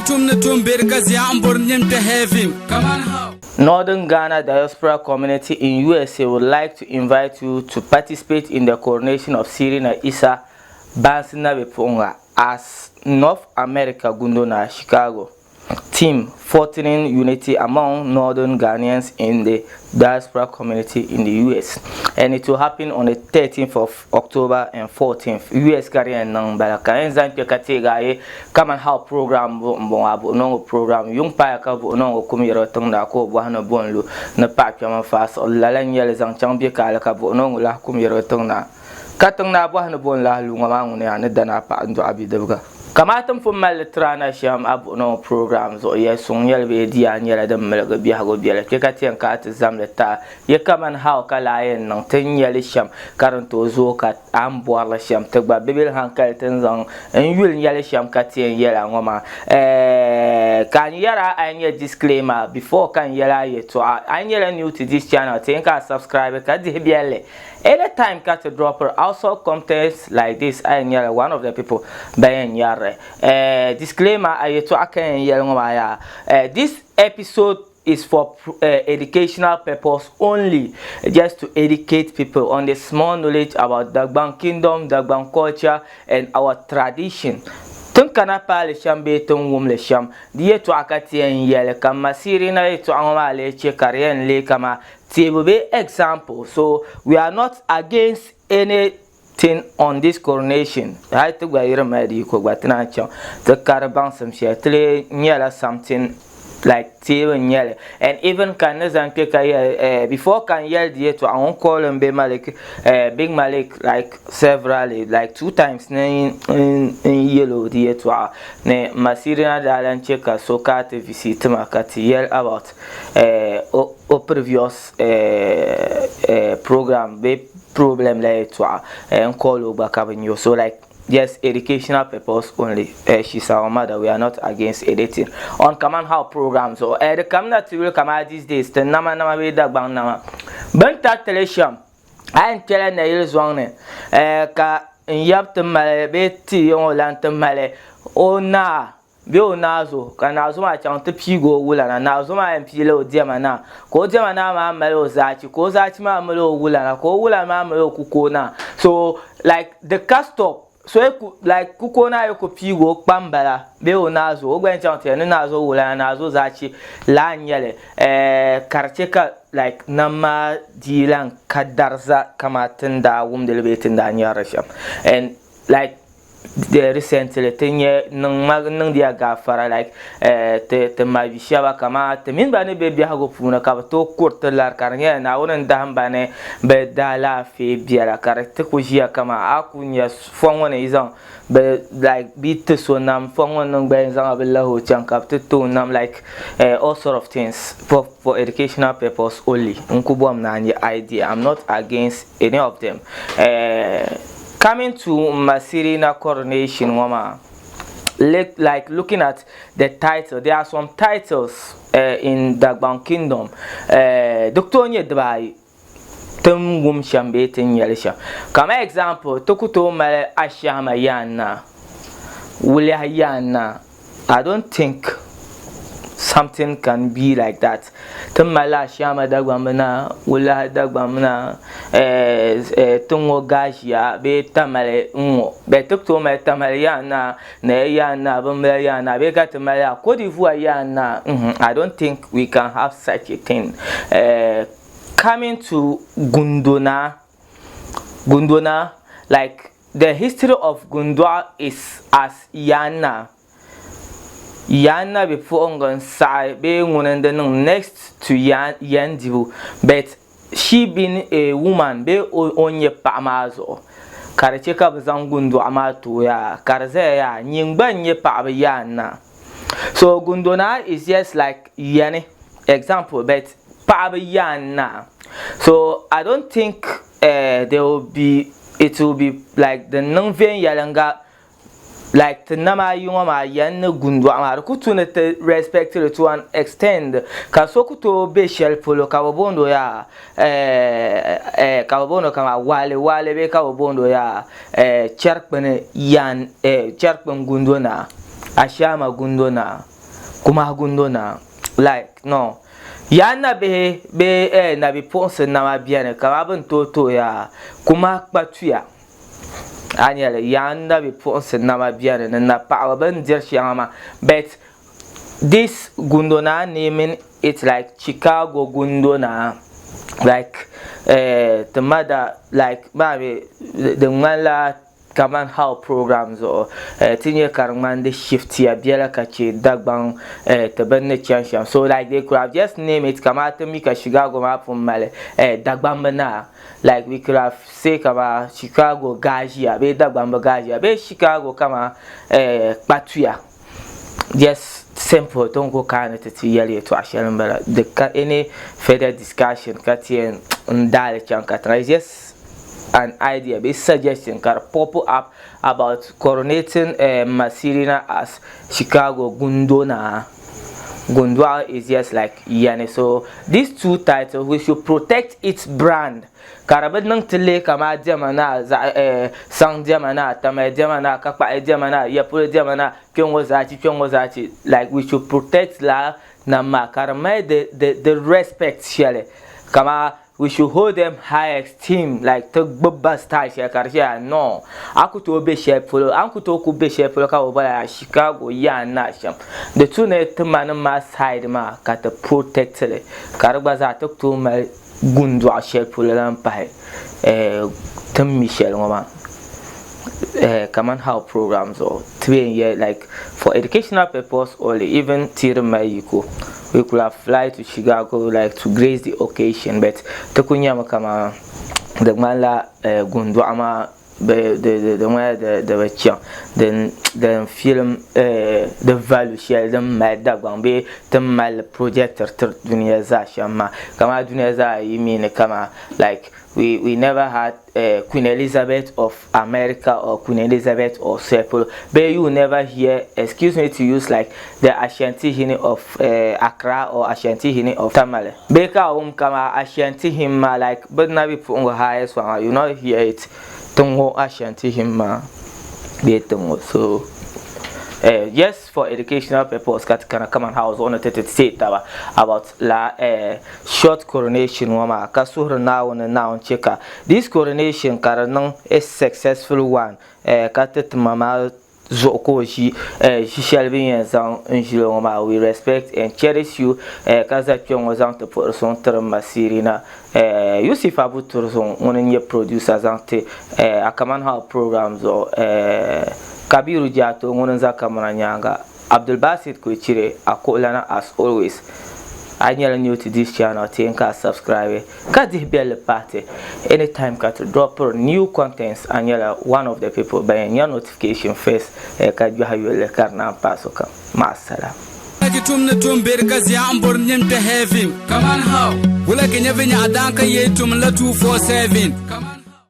ki tum ni tum beri ka zia n bori nim kpɛ heaven. Kaman how? Northern Ghana Diaspora Community in USA would like to invite you to participate in the coronation of Sirina Issa Bansi Nabipuɣinga as North America Gundona, Chicago. Team, Fostering Unity Among Northern Ghanaians in the Diaspora Community in the US. And it will happen on the 13th of October and 14th. US ka di yɛn niŋ bala ka yɛn zaŋ kpɛ ka teegi a yi kaman how program bu n bɔŋɔ a buɣi niŋ program yuŋ paaya ka buɣi niŋ o kum yɛri o tiŋ daa ka o bɔhi ni bo n lu ni paɣa kpɛma n faai siɣi lala n nyɛli zaŋ chaŋ bɛ kaali ka buɣi niŋ o lahi kum yɛri o tiŋ naa ka tiŋ naa bɔhi ni bo n lahi lu ŋɔ maa ŋuni yaa ni dana a paɣa n dɔɣi bidibiga. Kamani ti ni pun mali li tiri a na shɛm a buɣi niŋ program zuɣu yɛli suŋ nyɛli bee di yaa nyɛla din miligi biɛhigu biɛla kpe ka ti yɛn kana ti zamli ti a yi kamani how ka lahi yɛn niŋ ti ni nyɛli shɛm ka din tooi zooi ka a ni bɔrili shɛm ti gba bibili hankali ti ni zaŋ n yuli nyɛli shɛm ka ti yɛn yɛli a ŋɔ maa eh ka n yɛra a yi nyɛ disclaimer before ka n yɛli a yɛltɔɣa a yi nyɛla new to this channel ti yɛn ka a subscribe ka dihi biɛlli Anytime ka ti dropiri household contents like this a yɛn nyɛla one of the people ban yɛn nyarili. Eh, disclaimer a yɛtɔɣa ka yɛn yɛli ŋɔ maa yaa eh, this episode is for educational purpose only just to educate people on the small knowledge about Dagbang kingdom, Dagbang culture and our tradition. Tin kana paali shɛm bee tin wumli shɛm di yɛtɔɣa ka ti yɛn yɛli ka Masirina yɛtɔɣa ŋɔ maa lee che ka di yɛn lee kaman Teebu bee example so we are not against anything on this coronation hali ti gba yiri mali di yiko gba ti naan chaŋ ti kari baŋsim shɛli ti lee nyɛla something like teebu n nyɛli and even ka n ni zaŋ kpe ka yɛli eh, before ka n yɛli di yɛtɔɣa ŋun call n be Malik eh, Big Malik like severally like two times ni n yɛl o di yɛtɔɣa ni Masirina daa lan che ka so ka ti visit ma ka ti yɛli about eh, o, o previous eh, eh, program bee problem la yɛtɔɣa eh, n call o gba ka bi nya o so like yes educational purpose only eh, she's our mother we are not against anything on kaman how program zuɣu eh, di kamina ti yuli kamaa these days ti nama nama bee Dagbaŋ nama bini taritili shɛm a yɛn kpɛla nayili zɔŋ ni eh, ka n yab ti mali bee ti yiŋ o lan ti mali o naa Bee o naazo, ka naazo maa chaŋ ti piigi o wulana. Naazo maa yɛn piila o diɛma naa, ka o diɛma naa maa mali o zaachi, ka o zaachi maa mali o wulana, ka o wulana maa mali o kukoo naa. So like the ka stop. So yi ku like kukoo naa yi ku piigi o kpambala bee o naazo, o gba yɛn chaŋ ti yɛli ni naazo wulana, naazo zaachi laa n-nyɛ li. Eh ka di chɛ ka like nam maa dii lan ka dariza kaman ti ni daa wumdi li bee ti ni daa nyari li shɛm. And like recently ti nyɛ niŋ ma niŋdiya gaafara like eh, ti ti mabi shɛba kaman ti mini ba ni be biɛhigu puuni ka bi tooi kuri ti lari ka di nyɛla Naawuni n dahim ba ni bɛ daalaafee biɛla ka di ti ku ʒiya kaman a ku nya fɔŋ ŋɔ ni yi zaŋ bɛ like bɛ ti so nam fɔŋ ŋɔ ni gba yɛn zaŋ a bi lahi o chaŋ ka bɛ ti ti o nam like eh, all sort of things for, for educational purpose only n ku bɔm ni a nya idea I'm not against any of them eh, coming to Masirina coronation ŋɔ maa like looking at the title there are some titles uh, in Dagbang kingdom uh, di tooi nyɛ dibaayi tin wum shɛm bee tin nyɛli shɛm kama example ti ku tooi mali Ashahama Yaan Naa Wuliahi Yaan Naa I don't think something can be like that. Ti mali Ashiama Dagbamb naa, Wulahi Dagbamb naa, eh, eh, ti ŋɔ Gashia bee Tamale ŋ-ŋɔ. Bɛ ti ku tooi mali Tamale yaa naa, Naya yaa naa, Bimbila yaa naa bee ka ti mali a Cote d'Ivoire yaa naa. Mm I don't think we can have such a thing. Eh, coming to Gundona, Gundona, like The history of Gundɔɣu is as Yaanna. Yaanna bipuɣiŋga n-saɣi bee ŋuni n-di niŋ next to Yandibu but she being a woman bee o ni nyɛ paɣa maa zuɣu ka di che ka bɛ zaŋ Gundɔɣu maa ti o yaa ka di zaya yaa nyin gba n-nyɛ paɣaba Yaanna. So Gundonaa is just like Yani example but paɣaba Yaanna. So I don't think eh, there will be it will be like din niŋ viɛnyɛliŋga like ti nama ayi ŋɔ maa yɛn ni gundɔɣu maa di ku tu ni ti respect li to an extend ka so ku tooi be shɛli polo ka bi booni o yaa eh, eh, ka bi booni o kaman waale waale bee ka bi booni o yaa eh, chɛrikpini yan eh, chɛrikpini gundo naa. Ashiama Gundo Naa, Kumahi Gundo Naa, like no. Yaa nabihi bee eh, nabipuɣinsi nama beni kaman bɛ ni tooi tooi yaa Kumahi kpatuya. A nya li, yaa nabipuɣinsi nama beni ni napaɣaba bɛ ni diri shɛŋa maa but this Gundo Naa naming it like Chicago Gundo Naa like eh, ti ma da like maa mi di ŋmanila Kaman how program zuɣu ti nya ka di ŋmani di shiftiya biɛla ka che Dagbaŋ ti bini ni chani shɛm. So like they could have just name it kaman ti mi ka Chicago maa pun mali Dagbamba naa. Like we could have say kaman Chicago Gaʒiya bee Dagbamba Gaʒiya bee Chicago kaman Kpatuya. Just simple ti ni ku kaani ti ti yɛli yɛltɔɣa shɛli m-bala. Di ka any further discussion ka ti yɛn n-daali chaŋ katiŋa. It's just an idea bee suggestion ka di pop up about coronating Masirina as Chicago Gundo Naa. Gundɔɣu is just like Yani so these two titles we should protect its brand ka di bi niŋ ti lee kamaa diɛma naa zaɣi saŋ diɛma naa tamali diɛma naa kakpaɣi diɛma naa yapolo diɛma naa kpɛŋɔ zaachi kpɛŋɔ zaachi like we should protect lala nam maa ka di mali the respect shɛli kamaa We should hold them high esteem like ti gbubi ba style shɛli ka di ʒɛya no a ku tooi be shɛli polo a ni ku tooi ku be shɛli polo ka bi bɔla Chicago yaa n naa shɛm di tu ni ti ma nim maa side maa ka ti protect li ka di gba zaa ti ku tooi mali gundɔɣu shɛli polo lan pahi ti ni mi shɛli ŋɔ maa kamani how program zuɣu ti bee n yɛli like for educational purpose only even ti di mali yiko we could have fly to Chicago like to grace the occasion but ti ku nyami kaman di ŋmanila gundɔɣu maa di ŋmanila di bi chaŋ din filim di value shɛli din mali Dagbaŋ bee ti ni mali projectiri tiri dunia zaa shɛm maa kaman dunia zaa yi mi ni kaman like we never had Queen Elizabeth of America or Queen Elizabeth of Sepul but you never hear excuse me to use like the Ashanti of Accra or Ashanti of Tamale bee ka a wum kama Ashanti hini maa like bɛ nabipuɣingu highest one maa you not hear it tiŋ ŋɔ Ashanti hini maa bee tiŋ ŋɔ so just for educational purpose ka ti kana kaman house zuɣu ni ti ti teei taba about la short coronation ŋɔ maa ka suhiri Naawuni ni Naawuni che ka this coronation ka di niŋ a successful one ka ti ti ma maa zuɣu ka o ʒi ʒi shɛli bɛ ni yɛn zaŋ n ʒili o ŋɔ maa we respect and cherish you ka za kpe ŋɔ zaŋ ti puhiri suŋ tiri Masirina Yusuf Abu Turzun ŋuni n-nyɛ producer zaŋ ti Akaman House program zuɣu Kabiru Jato ŋuni n-za kamara nyaaŋa Abdulbasit Kwechire a kuɣulana as always. A yi nyɛla new to this channel ti yɛn ka a subscribe ka dihi belli pahi ti anytime ka ti dropiri new contents a nyɛla one of the people ban yɛn nya notification first ka gbiɛhi yulli ka di naan paai sokam. Ma'asalam. Wula ki tum ni tum beri ka zia n bori nim kpe heaven. Kaman how? Wula ki nya vinyaɣa daan ka yee tum la 247. Kaman.